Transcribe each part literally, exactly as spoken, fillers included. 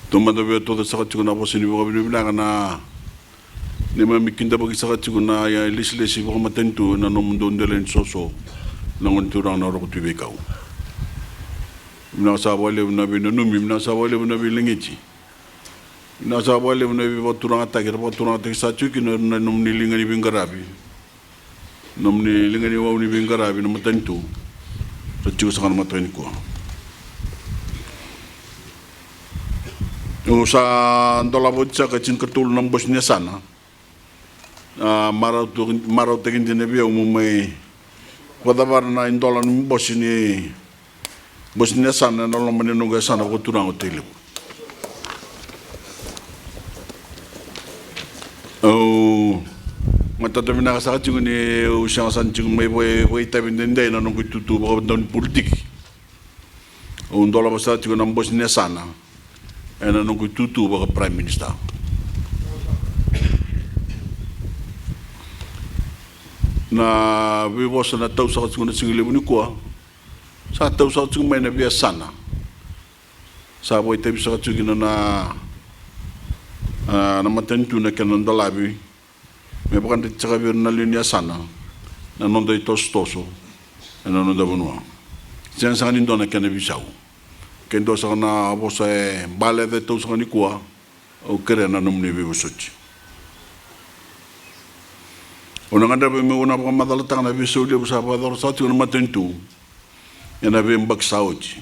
Taumada vei au tauca saka tiko na vosa ni vakavinavinaka na neimami kidavaki saka tiko na, ia, lesilesi vakamatanitu ena nomudou dela ni soso na gone turaga na Roko Tui Veikau. Vinaka saka vakalevu na veinanumi, vinaka saka vakalevu na veilagiti. Vinaka saka vakalevu na veivakaturagataki era vakaturagataki saka tiko kina na nomuni liga ni veiqaravi. Nomuni liga ni wau ni veiqaravi na matanitu. Sa tiko saka na mataka nikua. Au sa dolava oti saka e tinikatolu na bose ni yasana. A, marautaki, marautaki dina vei au meu mai vakacavara na idola ni bose ni bose ni yasana ena loma ni noqu yasana vakaturaga o Tailevu. Au matata vinaka saka tiko ni au sega saka ni tiko mai vaka, vakaitavi daidai na noqu itutu vakadaunipolitiki. Au dolava saka tiko na bose ni yasana ena noqu itutu vaka Prime Minister. Na veivosa na tau saka tiko na siga levu nikua sa tau saka tiko mai na veiyasana. Sa vakaitavi saka tiko kina na, a, na matanitu na kena dolavi me vakadreti saka vei ira na lewe ni yasana na noda itosotoso ena noda vanua. Sega saka ni dua na kena veisau. Ke dua saka na vosa e bale e tau saka nikua, au kerea na nomuni veivosoti. Au na gadreva meu na vakamacalataka na veisau levu sa vakayacora saka tiko na matanitu ena veiyabaki sa oti.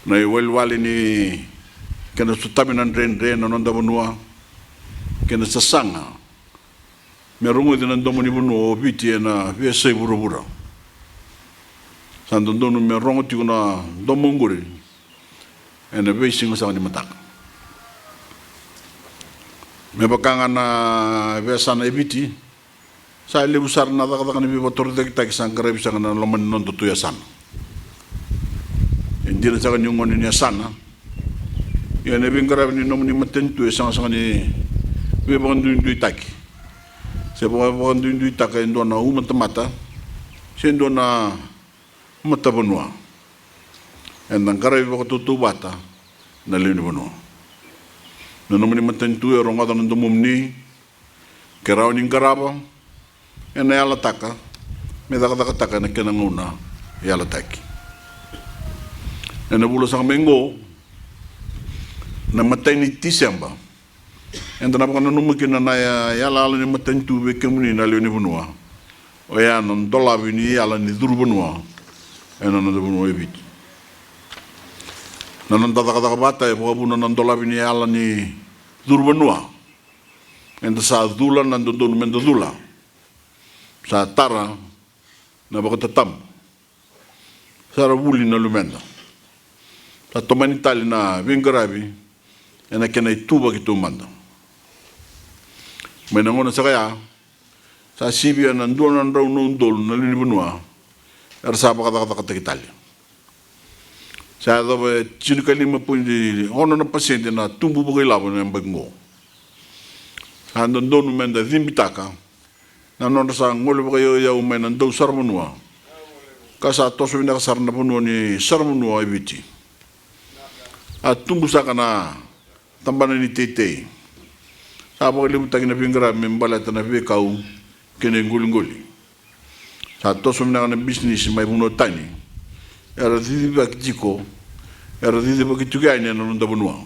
Na iwalewale ni kena sotavi na dredre na noda vanua, kena sasaga me rogoci na domo ni vanua o Viti ena veiyasai vuravura. Sa dodonu me rogo tiko na domo oqori ena veisiga saka ni mataka. Me vaka ga na veiyasana e Viti, sa levu sara na cakacaka ni veivakatorocaketaki sa qaravi saka na loma ni nodatou yasana. E dina saka niu gone ni yasana, ia na veiqaravi ni nomuni matanitu e sega saka ni veivakaduiduitaki se vaka, vakaduiduitaka e dua na uma tamata se dua na matavanua. Eda qaravi vakatautauvata na lewe ni vanua. Na nomuni matanitu e rogoca na domomuni, ke rawa ni qarava, ena yalataka me cakacakataka ena kena gauna e yalataki. Ena vula saka mai oqo, na imatai ni Tiseba, eda na vakananuma kina na ya, yalayala ni matanitu vei kemuni na lewe ni vanua. Oya na dolavi ni yala ni curu vanua ena noda vanua e Viti. Na noda cakacaka vata e vakavuna na dolavi ni yala ni curu vanua. Eda sa cula na dodonu meda cula. Sa tara na vakatatabu. Sa ra vuli na luveda. Sa tomani tale na veiqaravi ena kena ituvaki taumada. Mai na gauna saka ya, sa sivia na dua na drau na udolu na lewe ni vanua era sa vakacakacakataki tale. Sa yacova e tinikalima poidi ono na pasede na tubu vakailavo ena yabaki oqo. Sa dodonu meda cibitaka na nodra sa gole vakayauyau mai na dausaravanua ka sa toso vinaka sara na vanua ni saravanua e Viti. A tubu saka na tabana ni teitei. Sa vakalevutaki na veiqaravi me baleta na veikau kei na iqoliqoli. Sa toso vinaka na bisinisi mai vanua tani era cicivaki tiko, era cicivaki tiko yani ena noda vanua.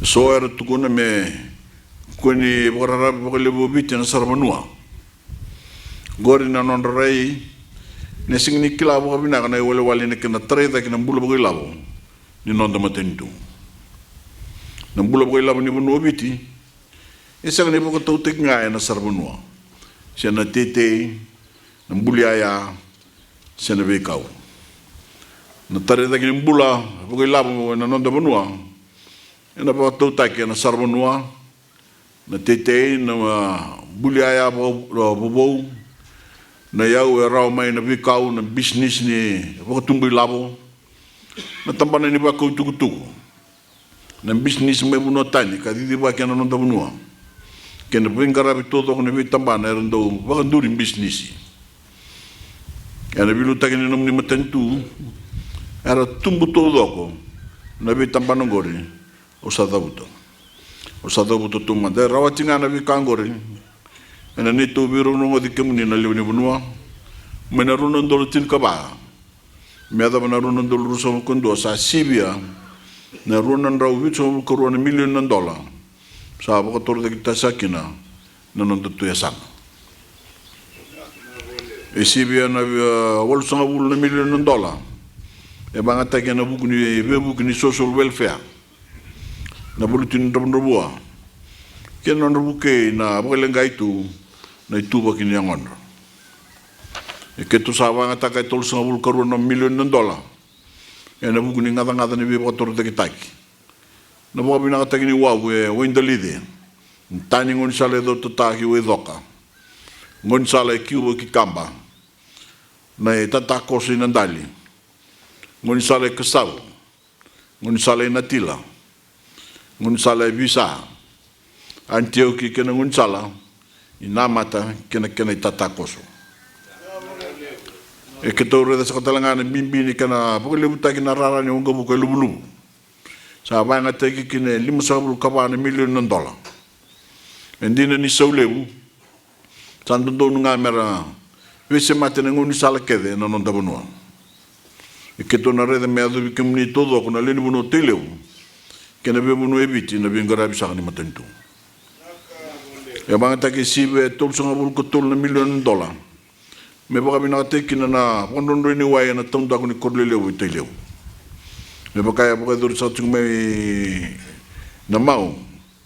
So era tukuna me kua ni vakararavi vakalevu o Viti ena saravanua. Qori na nodra rai ni sega ni kila vakavinaka na iwalewale ni kena tarai cake na bula vakailavo ni noda matanitu. Na bula vakailavo ni vanua o Viti e sega ni vakatautaki ga ena saravanua se na teitei, na buli yaya se na veikau. Na tarai cake ni bula vakailavo ena noda vanua ena vakatautaki ena saravanua, na teitei, na, a, buli yaya vaka, a, vovou, na iyau e rawa mai na veikau, na bisinisi ni vakatubu ilavo, na tabana ni vakau itukutuku, na bisinisi mai vanua tani ka cicivaki ena noda vanua, kei na veiqaravi taucoko na veitabana era dau vakaduri bisinisi. Ena veiliutaki ni nomuni matanitu era tubu taucoko na veitabana oqori, au sa cavuta. Au sa cavuta tu mada. E rawati ga na veika oqori ena neitou veirogorogoci kemuni na lewe ni vanua, mai na rua na udolu tinikava me yacova na rua na udolu ruasagavulu ka dua, sa sivia na rua na drau vitusagavulu ka rua na milioni na dola sa vakatorocaketaki saka kina na noda tu yasana. E sivia na, e, walusagavulu na milioni na dola e vakayagataki ena vuku ni veivuke ni social welfare, na valuti ni dravudravua, kei na nodra vukei na vakaleqai tu na ituvaki ni yagodra. E keitou sa vakayagataka e tolusagavulu ka rua na milioni na dola ena vuku ni gacagaca ni veivakatorocaketaki, na vakavinakataki ni wavu e Waidalice, tani gaunisala e Cautata ki Waicoka, gaunisala e Kiuva ki Kaba, na itatakoso i Nadali, gaunisala e Kasavu, gaunisala i Natila, gaunisala e Visa, Antioki kei na gaunisala i Namata kei na kena itatakoso. E keitou raica saka tale ga na bibi ni kena vakalevutaki na rara ni waqavuka e Luvuluvu. Sa vakayagataki kina e limasagavulu ka va na milioni na dola. E dina ni sau levu, sa dodonu ga mera veisemati na gaunisala kece ena noda vanua. E keitou na raica me yacovi kemuni taucoko na lewe ni vanua o Tailevu kei na veivanua e Viti na veiqaravi saka ni matanitu. E vakayagataki e sivia e tolusagavulu ka tolu na milioni na dola me vakavinakataki kina na vakadrodroi ni wai ena taudaku ni koro lelevu e Tailevu. Me vaka e vakayacori saka tiko mai na mau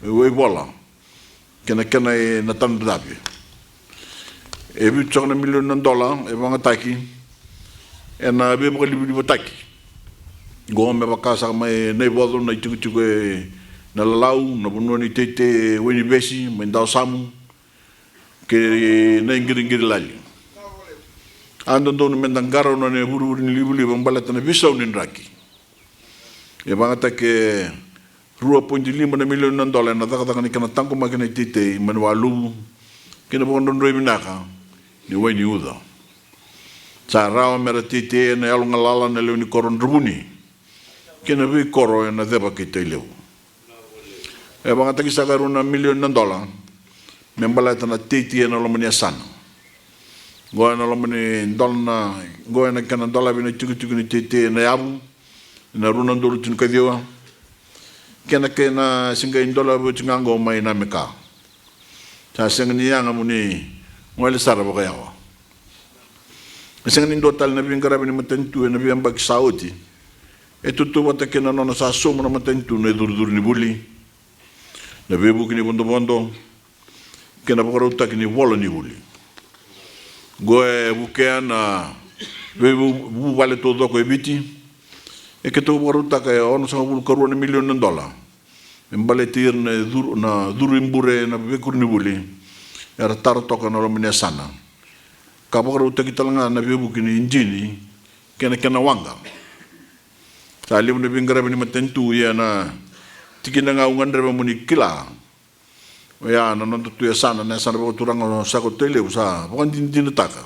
e Waivola kei na kena e Natadradave. E vitu saka na milioni na dola e vakayagataki ena veivakalivalivataki. Qo me vaka saka mai Naivoco, na itikotiko e Nalalau, na vanua ni teitei e Wainivesi mai Dawasamu kei Naiqiriqirilali. A dodonu meda qarauna na ivurevure ni livaliva baleta na veisau ni draki. E vakayagataki e rua poidi lima na milioni na dola ena cakacaka ni kena taqomaki na iteitei mai na waluvu kei na vakadrodroi vinaka ni wai ni uca. Sa rawa mera teitei ena yalogalala na lewe ni koro o Dravuni kei na veikoro ena ceva kei Tailevu. E vakayagataki saka e rua na milioni na dola me baleta na teitei ena loma ni yasana. Qo ena loma ni dola na, qo ena kena dolavi na itikotiko ni teitei ena yavu ena rua na udolu tinikaciwa, kei na kena se qai dolavi oti ga qo mai Nameka. Sa sega ni yaga mo ni gole sara vakayawa. E sega ni dua tale na veiqaravi ni matanitu ena veiyabaki sa oti e tautauvata kei na nona sa sauma na matanitu na icurucuru ni vuli, na veivuke ni vodovodo kei na vakarautaki ni vola ni vuli. Qo e vukea na veivuvale taucoko e Viti. E keitou vakarautaka e onosagavulu ka rua na milioni na dola me baleti ira na curu, na curu i bure ena veikoronivuli era tara toka ena loma ni yasana, ka vakarautaki tale ga na veivuke ni ijini kei na kena waqa. Sa levu na veiqaravi ni matanitu, ia na tikina ga au gadreva mo ni kila, oya na noda tu yasana, na yasana vakaturaga o Sako Tailevu, sa vakadinadinataka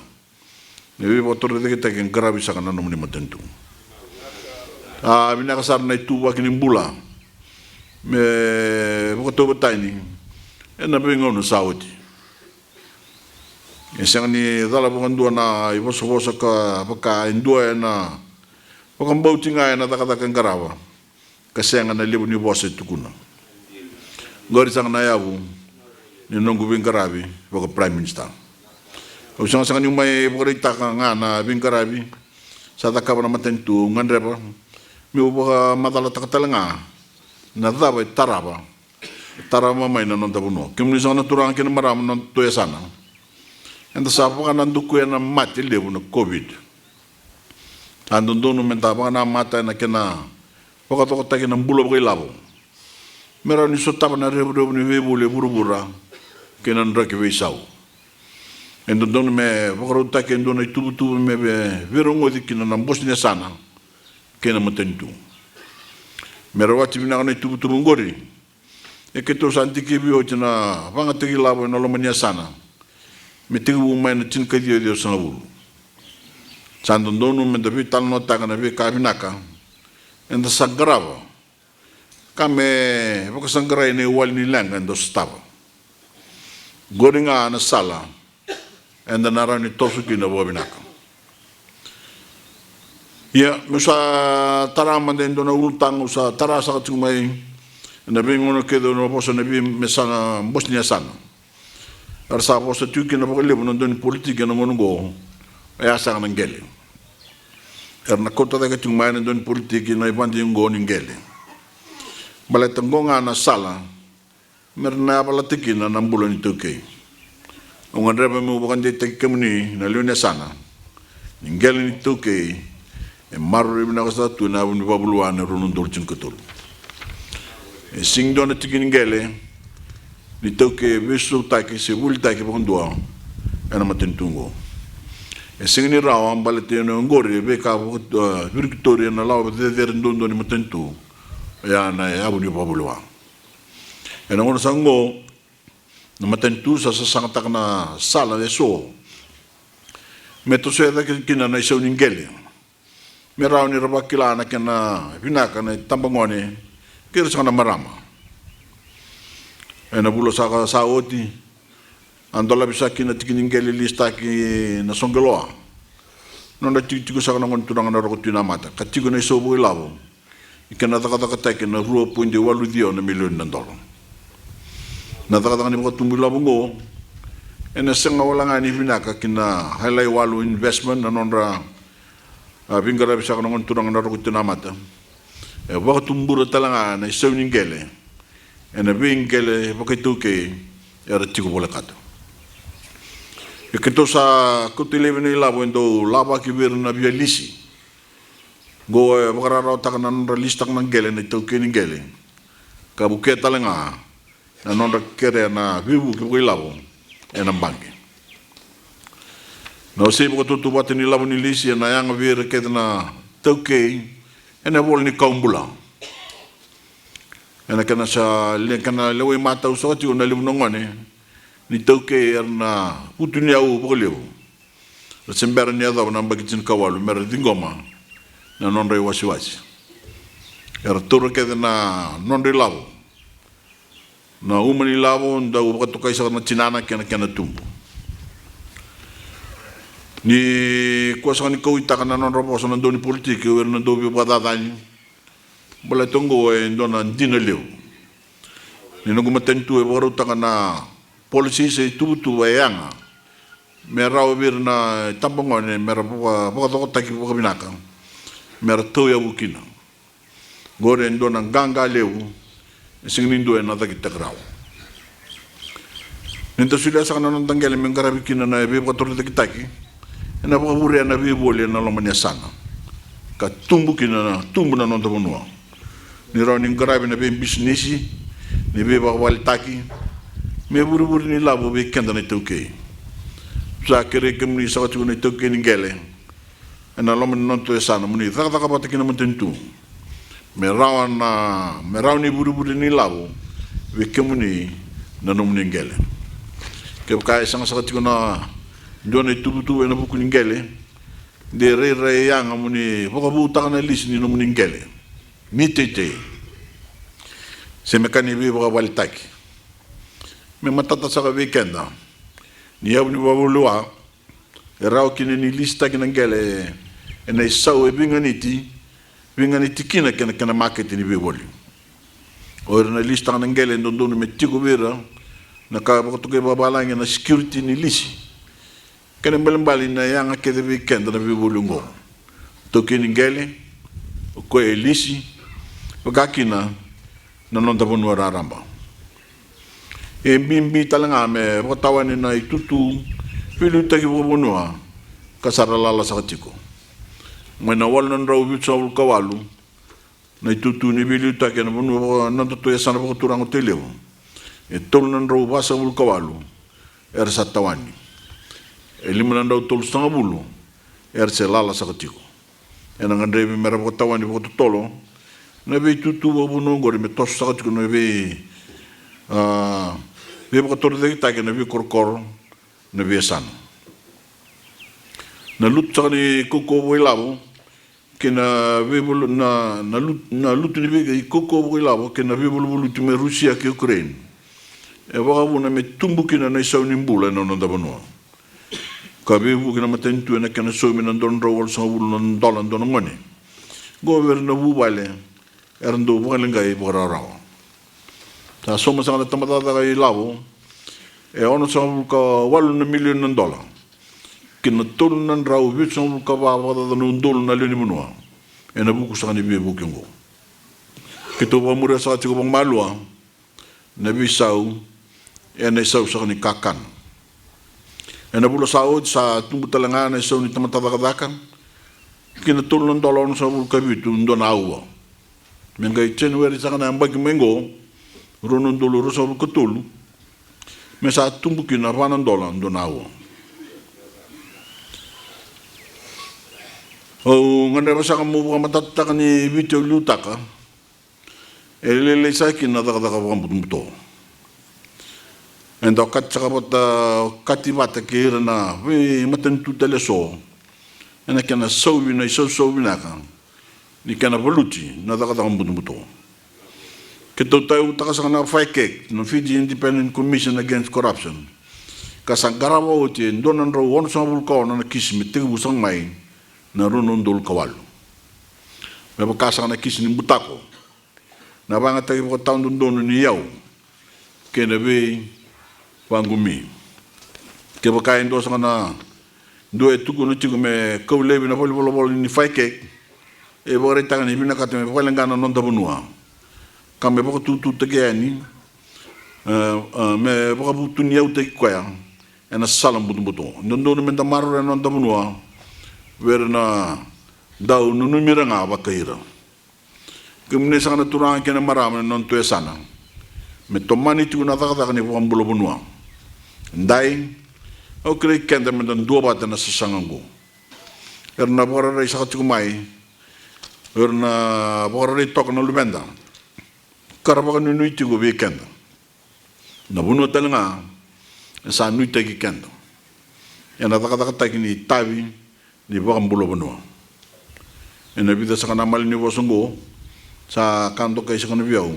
na veivakatorocaketaki e qaravi saka na nomuni matanitu. A vinaka sara na ituvaki ni bula me vakatauvatani ena veigauna sa oti. E sega ni cala vakadua na ivosavosa ka vaka e dua ena vakabauti ga ena cakacaka e qarava ka sega na levu ni vosa e tukuna. Qori saka na yavu ni noqu veiqaravi vaka Prime Minister. Au sega saka niu mai vakaraitaka ga na veiqaravi sa cakava na matanitu, au gadreva meu vakamacalataka tale ga na cava e tarava, e tarava mai na noda vanua. Kemuni saka na turaga kei na marama, na noda tu yasana, eda sa vakanadakuya na mate levu na COVID. Sa dodonu meda vakanamata ena kena vakacokotaki na bula vakailavo me rawa ni sotava na revurevu ni veivoli e vuravura kei na draki veisau. E dodonu me vakarautaki e dua na ituvatuva me vei, veirogoci kina na bose ni yasana kei na matanitu. Me rawati vinaka na ituvatuva oqori, e keitou sa dikevi oti na vagataki lavo ena loma ni yasana me tekivu mai na tinikaciwa ciwasagavulu. Sa dodonu meda veitalanoataka na veika vinaka eda sa qarava ka me vakasaqarai na iwali ni leqa eda sotava. Qori ga na sala eda na rawa ni toso kina vakavinaka. Ia, meu sa tara mada e dua na ulutaga au sa tara saka tiko mai ena veigauna kece au na vosa na veimesana, bose ni yasana. Era sa vosa tiko kina vakalevu na dau ni politiki ena gauna oqo, oya saka na qele. Era na kauta cake tiko mai na dau ni politiki na ivadi oqo ni qele. Baleta oqo ga na sala mera na yavalata kina na bula ni taukei. Au gadreva meu vakadeitaki kemuni na lewe ni yasana ni qele ni taukei e maroroi vinaka sara tu ena yavu ni vakavulewa na rua na udolu tinikatolu. E sega ni dua na tiki ni qele ni taukei e veisosomitaki se volitaki vakadua ena matanitu oqo. E sega ni rawa baleta ni oqori e veika vaka-, e, virikitori ena lawa cecere duadua ni matanitu, oya na yavu ni vakavulewa. Ena gauna saka oqo na matanitu sa sasagataka na sala eso me tosoya cake kina na isau ni qele, me rawa ni ra vakila na kena vinaka na itabagone kei ira saka na marama. Ena vula saka sa oti a dolavi saka kina na tiki ni qele lisitaki na Soqeloa, nodra tikotiko saka na gone turaga na Roko Tui Namata, ka tiko na isau vakailavo ni kena cakacakataki na rua poidi walu ciwa na milioni na dola. Na cakacaka ni vakatubu ilavo oqo ena sega wale ga ni vinaka ki na Hailaiwalu Investment na nodra, a, veiqaravi saka na gone turaga na Roko Tui Namata. E vakatubura tale ga na isau ni qele ena veiqele vakaitaukei era tiko volekata. Ia keitou sa kauta laivi na ilavo e dau lavaki vei ira na via lisi. Oqo e vakararawataka na nodra lisitaka na qele na itaukei ni qele, ka vukea tale ga na nodra kerea na veivuke vakailavo ena baqe. Na wasei vakatautauvata ni lavo ni lisi ena yaga vei ira kece na taukei ena ivola ni kawa bula. Ena kena sa le-, kena lewai matau saka tiko na levu na gone ni taukei era na vutuniyau vakalevu. Ra se bera ni yacova na yabaki tinikawalu mera ciqoma na nodra iwasewase. Era taura kece na nodra ilavo. Na uma ni lavo dau vakatokai saka na tinana kei na kena tubu. Nikua saka ni kauaitaka na nodra vosa na dau ni politiki o ira na dau veivakacacani. Baleta oqo e dua na dina levu ni noqu matanitu e vakarautaka na policy se ituvatuva e yaga me rawa vei ira na itabagone mera vaka-, vakacokotaki vakavinaka, mera tauyavu kina. Oqori e dua na qaqa levu e sega ni dua ena cakitaki rawa. Ni da solia saka na noda qele me qaravi kina na veivakatorocaketaki, ena vakavurea na veivoli ena loma ni yasana ka tubu kina na, tubu na noda vanua. Ni rawa ni qaravi na veibisinisi, ni veivakavaletaki, me vurevure ni lavo vei keda na itaukei. Sa kerei kemuni saka tiko na itaukei ni qele ena loma ni nodatou yasana mo ni cakacaka vata kei na matanitu me rawa na, me rawa ni vurevure ni lavo vei kemuni na nomuni qele. Kevaka e sega saka tiko na dua na ituvatuva ena vuku ni qele, de rairai yaga mo ni vakavoutaka na lisi ni nomuni qele ni teitei se me ka ni veivakavaletaki. Me matata saka vei keda ni yavu ni vakavulewa e rawa kina ni lisitaki na qele ena isau e veiganiti, veiganiti kina kei na kena makete ni veivoli. O ira na lisitaka na qele e dodonu me tiko vei ira na ka vakatokai vakavalagi na security ni lisi. Kena ibalebale na yaga kece vei keda na veivoli oqo. Taukei ni qele, o koya e lisi, vaka kina na noda vanua raraba. E bibi tale ga me vakatawani na itutu veiliutaki vakavanua ka sa ra lala saka tiko. Mai na walu na drau vitusagavulu ka walu na itutu ni veiliutaki ena vanua vaka-, nodatou yasana vakaturaga o Tailevu, e tolu na drau vasagavulu ka walu era sa tawani. E lima na drau tolusagavulu era se lala saka tiko. Ena gadrevi mera vakatawani vakatotolo na veitutu vakavanua oqori me toso saka tiko na vei, a, veivakatorocaketaki ena veikorokoro, na veiyasana. Na lutu saka ni kaukauwa vakailavo kei na veivalu na, na lut- na lutu ni veika i kaukauwa vakailavo kei na veivaluvaluti mai Rusia kei Ukraine e vakavuna me tubu kina na isau ni bula ena noda vanua. Ka veivuke na matanitu ena kena saumi na dua na drau walusagavulu na dola dua na gone. Qo vei ira na vuvale era dau vakaleqai vakarawarawa. Sa sauma saka na tabacakacaka ilavo e onosagavulu ka walu na milioni na dola kei na tolu na drau vitusagavulu ka va vakacaca na udolu na lewe ni vanua ena vuku saka ni veivuke oqo. Keitou vakamuria saka tiko vakamalua na veisau ena isau saka ni kakana. Ena vula sa oti sa tubu tale ga na isau ni tamata cakacaka ki na tolu na dola onosagavulu ka vitu dua na aua. Me qai January saka na yabaki mai qo, rua na udolu ruasagavulu ka tolu, me sa tubu ki na va na dola dua na aua. Au gadreva saka meu vakamatatataka ni Viti au liutaka e lailai saka kina na cakacaka vakabutobuto. Eda okati saka vata, okati vata kei ira na veimatanitu tale eso ena kena sauvi na isausau vinaka ni kena valuti na cakacaka butobuto. Keitou tauyavutaka saka na FICAC, na Fiji Independent Commission Against Corruption, ka sa qarava oti e dua na drau onosagavulu ka ono na kisi me tekivu saka mai na rua na udolu ka walu. Me vaka saka na kisi ni butako, na vakayagataki vakatawadodonu ni iyau kei na veivaqumi. Kevaka e dua saka na dua e tukuna tiko me kau laivi na valenivolavola ni FICAC, e vakaraitaka ni vinakata me vakaleqa na noda vanua ka me vakatututaki yani, e, e, me vakavutuniyautaki koya ena sala butobuto. Dodonu meda maroroya na noda vanua vei ira na dau nanumi ira ga vakai ira. Kemuni saka na turaga kei na marama ena nodatou yasana, me tomani tiko na cakacaka ni vakabula vanua. Dai, au kerei keda meda duavata ena sasaga oqo. Era na vakararai saka tiko mai, era na vakararai toka na luveda ka ra vakanuinui tiko vei keda. Na vanua tale ga e sa nuitaki keda ena cakacakataki ni itavi ni vakabula vanua. Ena vica saka na malanivosa oqo, sa ka dokai saka na vei au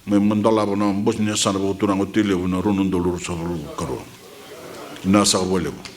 meu mai dolava na bose ni yasana vakaturaga o Tailevu ena rua na udolu ruasagavulu ka rua. Vinaka saka vakalevu.